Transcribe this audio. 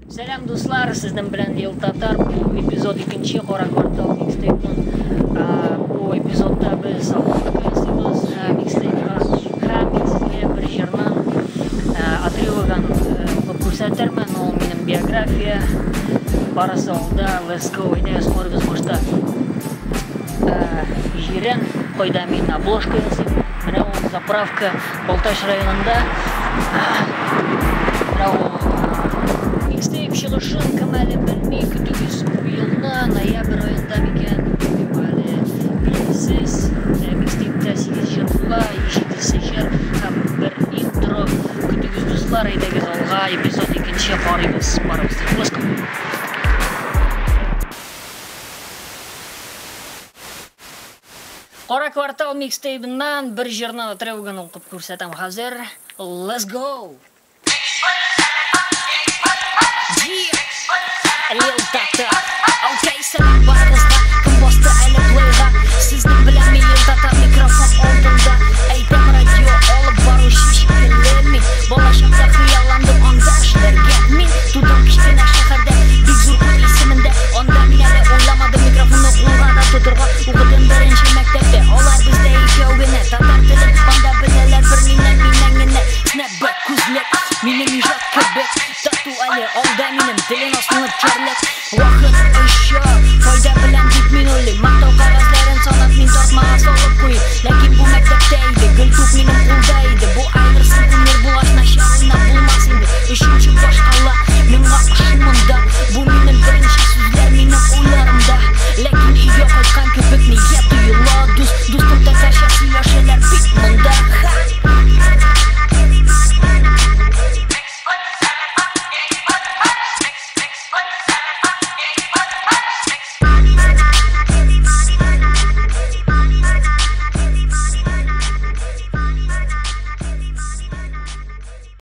Сәлам, дуслар, сезнең белән Лил Татар. Бу эпизод икенче Кара квартал микстейпның. Бу эпизодта без обложка ясыйбыз микстейпка. Һәм мин сезгә бер җырның отрывогын укып күрсәтермен. Ул минем биография. Барысы алда. Let's go. Әйдәгез, карыйбыз башта. Җирен, кайда мин обложка ясыйм. Менә ул заправка Балтач районында. Менә ул микстейп чыгышын кем әле белми, көтегез бу елны, ноябрь аенда микән, әле билгесез. Микстейпта 8 җыр була, 7 җыр һәм бер интро. Көтегез, дуслар, әйдәгез алга, эпизод икенче карыйбыз барыбыз. Let's go. Кара квартал микстейбыннан бер җырның отрывогын укып күрсәтәм хәзер. Let's go! Lil Tatar. Окей, сәлам барыгызга. Кем басты әле плейга? Сезнең белән мин Lil Tatar, микрофон алдында.